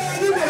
Kabine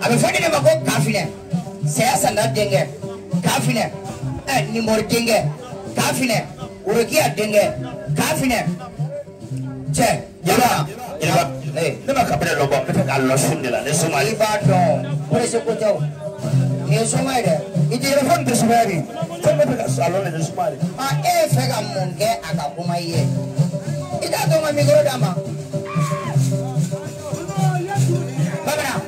A bɛ fɔ ne de ma ko kafinɛ saya sanda denkɛ kafinɛ nimori denkɛ kafinɛ worokiya denkɛ kafinɛ Cɛ jeliba jeliba ne ma kabila dɔ bɔ n bɛ fɛ k'a lɔ sun de la ne soma i b'a dɔn presse ko tɛ o nin ye soma ye dɛ i tɛ yɛrɛ fɔ nin tɛ sumaya de fɛn bɛ fɛ ka a lɔ nin tɛ sumaya de a e ye fɛ ka mun kɛ a ka kuma i ye i t'a dɔn ka micro d'a ma bamanan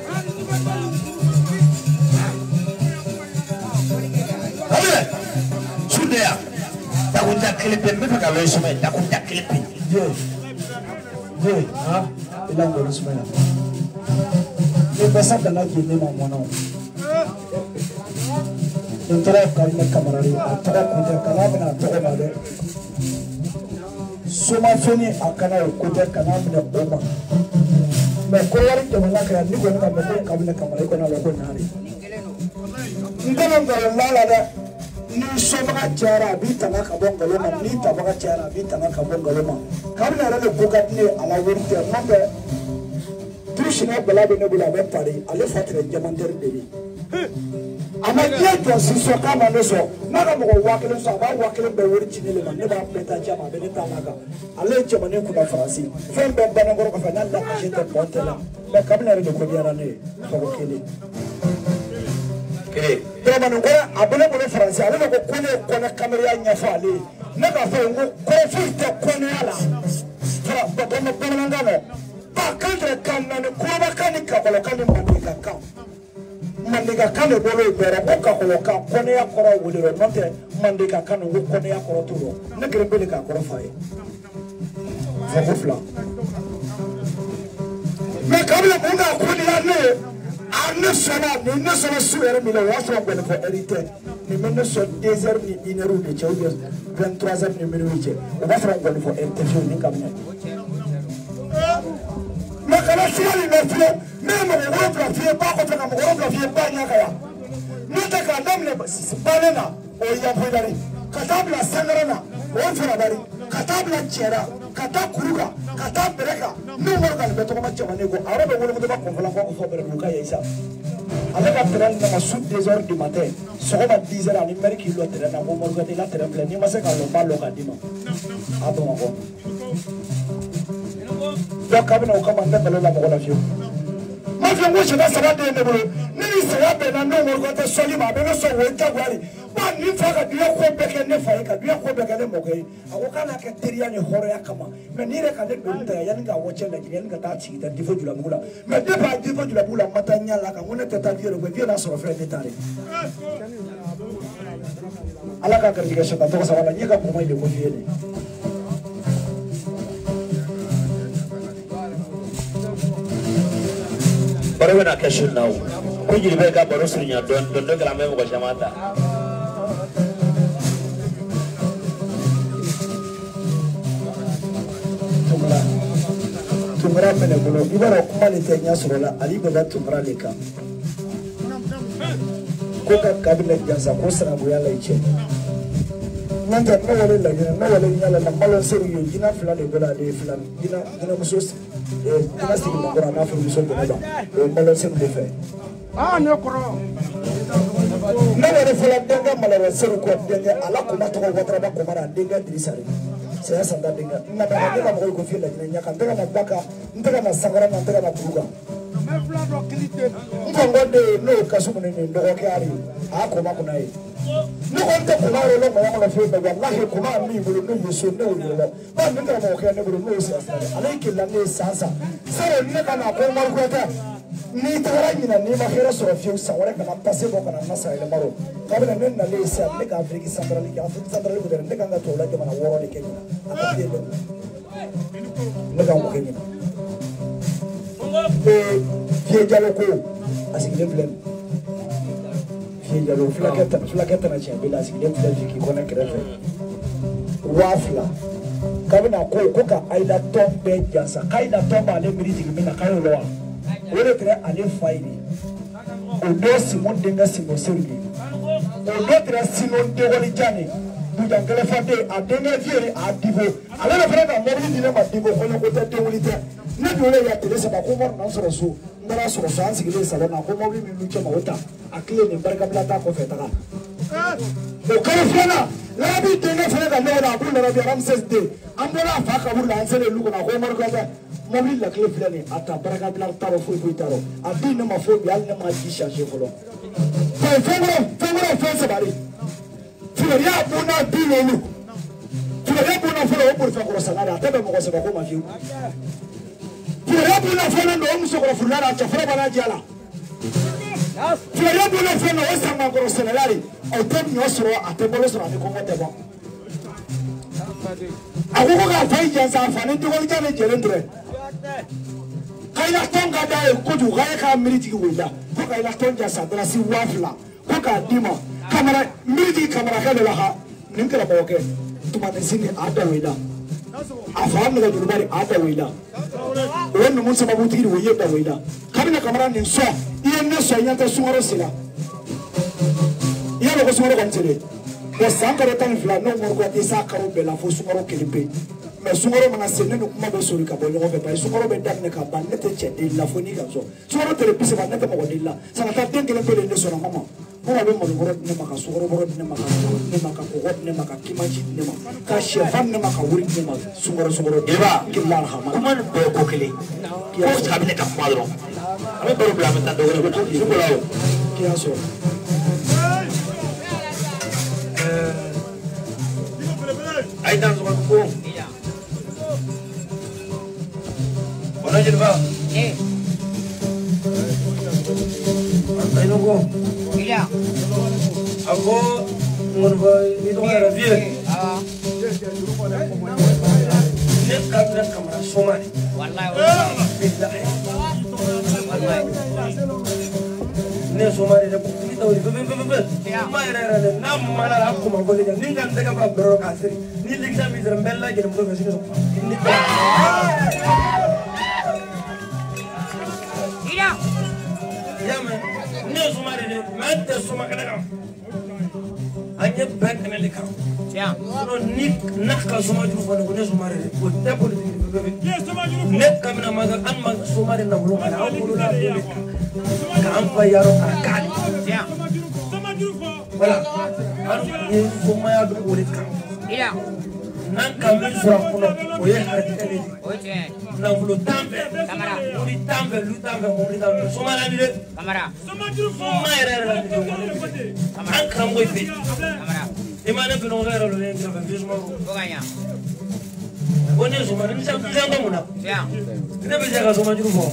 kabila sun de yan dakunja kelen pe n bɛ fɛ ka lɔ i suma ye dakunja kelen pe. Ye, ha, i la ngɔli suma yan. Ni basa kana jeni ne ma mɔnna o. Nin tɔgɔ ye Kabinɛ Kamara de ye, a tɔgɔ kun tɛ kana minɛ a tɔgɔ ma dɛ. Somafɛnni a kana o ko tɛ kana minɛ o ma. Mɛ Kɔdiwari jamana kan yan n'i kɔni ka mɛn ko Kabinɛ Kamara i kɔni a lɔn ko nin de. N tɛna nkalon da la dɛ. Ni sobaga cayara a b'i tanga ka bɔ nkalon ma n'i tabaga cayara a b'i tanga ka bɔ nkalon ma kabini yɛrɛ de ko ka di ne ye a la wari tɛ n'o tɛ turusinɛ bala bɛ ne bolo a bɛ pari ale fa tɛrɛ jamantɛri de ye a ma diɲɛ jɔ si sɔn k'a ma ne sɔn n'a ka mɔgɔ 1000 sɔn a b'a 1000 bɛɛ wari ci ne de ma ne b'a bɛɛ ta ci a ma a bɛ ne ta la kan ale ye cɛmannin kunna faransi fɛn bɛɛ bannen kɔrɔ kɔfɛ n'ale la kasi tɛ pɔn tɛ la mɛ kabini yɛrɛ de ko diyara ne ye tɔgɔ kelen. Dɔrɔmani kɔrɔ a bɛ ne bolo faransi ale de ko ko ne ye kɔnɛ kameriya ɲɛfɔ ale ye ne k'a fɔ n ko kɔrɔ foyi tɛ kɔnɛya la fara bamanankan na ba kan tɛ kan naani kɔrɔbakan ni kakɔlɔkan ni mandekakan mandekakan de bolo yen bɛrɛ ko kakɔlɔkan kɔnɛya kɔrɔ wele rɔ n'o tɛ mandekakan de ko kɔnɛya kɔrɔ t'o rɔ ne kelen pe de k'a kɔrɔ f'a ye fɔ ko fila mɛ kabila mun k'a ko diya ne ye. A ne sɔnna ni ne sɔnna su yɛrɛ min na o y'a sɔrɔ gɔnifɔ ɛri tɛ nin bɛ ne sɔn 2h ni 1h de cɛ ou bien 23h ni minuit cɛ o b'a sɔrɔ gɔnifɔ ɛri tɛ fiyewu ni kabinɛ. Mɛ kana siga nin nɔ fiyewu ne ye mɔgɔ 7 f'i ye ba kɔfɛ ka mɔgɔ 7 f'i ye ba ɲɛ kan yan n'o tɛ k'a daminɛ balen na o ye yanfoyidari ka taa bila sankara na o ye farabari ka taa bila cɛra ka taa kuru kan ka taa bɛrɛ kan n'u wari ka nin bɛɛ tɔgɔma cɛmannin ko a yɛrɛ bɛ wolokotoba kunfɔlɔ fɔ ko fɔ bɛrɛdugu ka ye sa ale ka terrain nana su 2h du matin sɔgɔma 10h ani mɛri k'i lɔ terrain na ko Morikate i la terrain filɛ n'i ma se k'a lɔ n b'a lɔ k'a d'i ma a Bamakɔ donc kabini o kama n tɛ nkalon da mɔgɔ la fiyewu n b'a fɔ n ko sɛbɛ 3 den ne bolo ne ni saya bɛnna n'o Morikate sɔli ma a bɛ ne sɔn o ye jagoya de ba nin fa ka duya ko bɛɛ kɛ ne fa ye ka duya ko bɛɛ kɛ ne mɔkɛ ye a ko k'a n'a kɛ teriya ni hɔrɔnya kama mɛ n'i yɛrɛ ka ne doni ta yanni k'a wɔcɛ lajigin yanni ka taa sigi ta difo julabugu la mɛ depuis a difo julabugu la n ma taa ɲɛ la kan ko ne tɛ taa vieux de koyi vieux n'a sɔrɔ fɛn ne t'a de ala ka garijɛgɛ sɔrɔ tɔgɔ saba la n ye ka kuma in de ko f'i ye de. Baro bɛna kɛ su in na o ko jeliba ka baro surunya dɔɔni dɔɔni n'o kɛra an bɛ mɔgɔ caman ta. Tunkara bɛ ne bolo i b'a dɔn kuma de tɛ ɲɛ sɔrɔ la ali bɛ da Tunkara de kan ko ka kabinɛ jansa ko sinankunya la i cɛ n'o tɛ ne wale laginɛ ne wale ɲɛ la na malo seru ye jinɛ 2 de bolo ale ye fila jinɛmuso jinɛ sigilenkɔrɔ a n'a furumuso jɛnɛba o ye malo seru de fɛ. Ne yɛrɛ fɔlɔ denkɛ Malaba seru kɔ denkɛ ala kuma tɔgɔ Wataraba Komara denkɛ Dirisa de. Saya santa denkɛ n ka ne ka mɔgɔw ko f'i laginɛ ɲɛ kan n tɛ ka na ba kan n tɛ ka na sankara na n tɛ ka na kuru kan n kɔngɔ de ye n'o ye kasu minɛ nin dɔgɔkɛ ari a y'a koma kunna ye ne kɔni tɛ koma yɛrɛ lɔ mɔgɔ kɔnɔ fiyewu mɛ walahi koma min bolo n'o ye so ne y'o yɛrɛ lɔ ba min karamɔgɔ kɛ ne bolo n'o ye sira sira de ale ye kelila ne ye san san saro ne ka na ko Umaru Kuyatɛ n'i tagara ɲinɛ n'i ma hɛrɛ sɔrɔ fiyewu san wɛrɛ kana pase bɔ kana na san yɛlɛma rɔ kabini ne nalen sisan ne ka Afiriki santarali kɛ Afiriki santarali ko tɛ ne kan ka tubabula jamana 6 de kɛ ɲinɛ a ka fiye ne kan k'o kɛ ɲinɛ Fiye Jalo ko a sigilen filɛ nin Fiye Jalo fulakɛ tana tiɲɛ bɛ la a sigilen filɛ Viki kɔnɛ kɛrɛfɛ 2000 kabini a ko ka Ayida tɔn bɛɛ jansa k'Ayida tɔn b'ale miiri jigin min na k'a y'o lɔ wa o de kɛra ale fa ye de o dɔ Simon denkɛ Simon Seru de o dɔ kɛra Simon Degɔlijan de Bujan kɛlɛfaden a denkɛ vieux a Difo ale de fana ka mɔbili di ne ma Difo kɔɲɔko tɛ denwuli tɛ ne donnen yan tile 3 ko Umaru na n sɔrɔ so N taara sɔrɔ so an sigilen salon na ko mobili min b'u cɛ ma o ta a kile nin barikabila t'a kɔfɛ taga. O kalo filanan Larabi denkɛ fana ka nɔgɔ la a b'u Larabi Ramses den an bɔra a fa kaburu la an selen lu kɔnɔ a ko Umaru Kuyatɛ mobili la kile filɛ nin a ta barikabila t'a rɔ foyi foyi t'a rɔ a di ne ma fo bi hali ne ma ji changer fɔlɔ. Fɛn wɛrɛ fɛn saba de fugariya bonna bi loolu fugariya bonna fɔlɔ o bolifɛn kɔrɔ sanna de a tɛ bɛn mɔgɔ sɛbɛ ko ma fiyewu. Fugariya bonna filanan don o musokɔrɔ furula la a cɛ fɔlɔ b'a diya la. Fugariya bonna filanan o sanbankɔrɔ sɛnɛla de o tɛ ɲɔ sɔrɔ a tɛ balo sɔrɔ a ni kɔngɔ tɛ ban. A ko k'a fa i jansa a fa ni dɔgɔninjan de jɛlen tɛ. K'a tɔn ka d'a ye kojugu k'a ye k'a miiri jigin o la ko k'a tɔn jansa dalasi 2000 ko k'a d'i ma kamara miiri jigin kamarakɛ dɔ la ha nin karamɔgɔkɛ tumanisi ni a da o la a fa nɛgɛjuruba de a da o la o ye numu sababutigi de o ye da o la kabini kamara nin sɔn i ye ne sɔn i ɲɛ tɛ sunkaro sera i y'a dɔn ko sunkaro kɔni sera wa san kalo 12 n'o Umaru Kuyatɛ s'a karo bɛɛ la fo sunkaro kelen pe. Mais sunkaro mana se ne ni kuma bɛ soli ka bɔ ɲɔgɔn fɛ parce que sunkaro bɛ daminɛ ka ban ne tɛ cɛ deli la fo n'i ka sɔn sunkaro tele 30 ne tɛ mɔgɔ deli la sanata den kelen pe de ne sɔnna ma mama bɛ malo bɔrɔ di ne ma ka sukaro bɔrɔ di ne ma ka tulu di ne ma ka kɔgɔ di ne ma ka kimanji di ne ma ka sɛfan di ne ma ka wuri di ne ma sunkaro Jeliba kuma nin bɛɛ ye ko kelen ko a bɛ ne ka kuma dɔrɔn an bɛ baro bila an bɛ taa dɔ wɛrɛ ko su ko la o k'i y'a sɔrɔ. A ye dan sɔgɔ ko. Voilà Jeliba. Ayi ko. A ko ŋɔnifɔ i tɔgɔ yɛrɛ vieux. Ne ka minɛ kamara soma de. Bilahi. Ne soma de dɛ ni tawuli fɛn. Kuma yɛrɛ yɛrɛ dɛ n'a mana la a kuma ko de ni n ka n tɛgɛ fa bɛrɛ k'a siri ni ligisa min sera n bɛ lajɛlen muso fɛ sini sɔgɔma. I y'a mɛn ne ye soma de dɛ mɛ n tɛ soma kɛnɛ kan an ye bɛn kɛnɛ de kan sinon ni n'a ka soma juru fɔ ne ko ne soma de dɛ o tɛ politiki bɛɛ ne kamina ma an ma soma de nafolo ma an wolola don de kan k'an fa yarɔ k'a k'ale voilà an ye somaya don o de kan n'an ka min sɔrɔ a kɔnɔ o ye harijɛgɛ de ye nafolo t'an fɛ wuri t'an fɛ lu t'an fɛ mobili t'an fɛ soma la ni dɛ soma yɛrɛ yɛrɛ la ni dɛ an karamɔgɔ fɛ i ma ne fɛnɛ yɛrɛ lɔlen kɛrɛfɛ fi suma ko ko ne soma ni se fɛn mun na ne bɛ se ka soma juru fɔ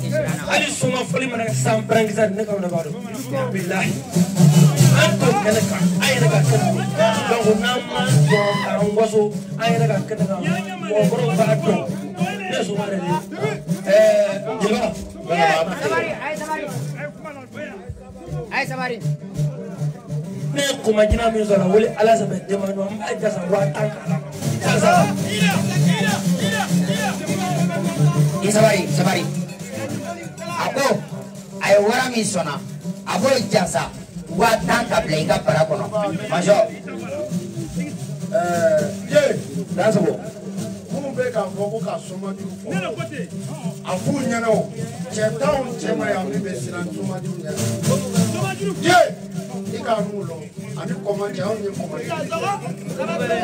hali soma fɔli mana kɛ san pɛrɛnkisɛ ne ka minɛ b'a dɔn bilahi an t'o kɛnɛ kan an yɛrɛ ka kɛnɛ donc n'an ma dɔn k'an waso an yɛrɛ ka kɛnɛ kan mɔgɔkɔrɔw b'a dɔn ne soma de ye jeliba. A ye sabari. Ne ye kɔmajina min sɔrɔ a wele ala sɛbɛ den ma n b'a jasa 10,000 k'a la jasa. I sabari a ko a ye wara min sɔnna a b'o jasa 10,000 ka bila i ka bara kɔnɔ major. Ye. Dansɔgɔ. Minnu bɛ k'a fɔ ko ka somajuru fɔ a f'u ɲɛna o cɛ t'anw cɛma yan min bɛ siran somajuru ɲɛ. Ye i ka n'u lɔ ani kɔma cɛ anw ye kɔma ye.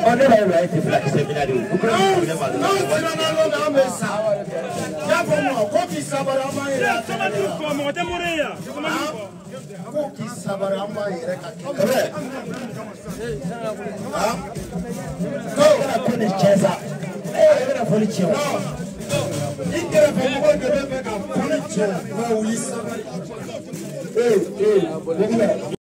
Ɔ ne b'a ye o ye tɛ fulakisɛ minɛ de o. N'anw siranna lɔ min an bɛ sa. I y'a faamu wa ko k'i sabari an b'an yɛrɛ ka kɛnɛ de la. Mɔgɔ tɛ mori ye yan. Ko k'i sabari an b'an yɛrɛ ka kɛnɛ de la. Ko kana ko nin cɛ sa. E bɛna fɔli tiɲɛ o. I kɛrɛfɛ mɔgɔw de bɛ fɛ ka fɔli tiɲɛ mɛ u y'i sabari. Ee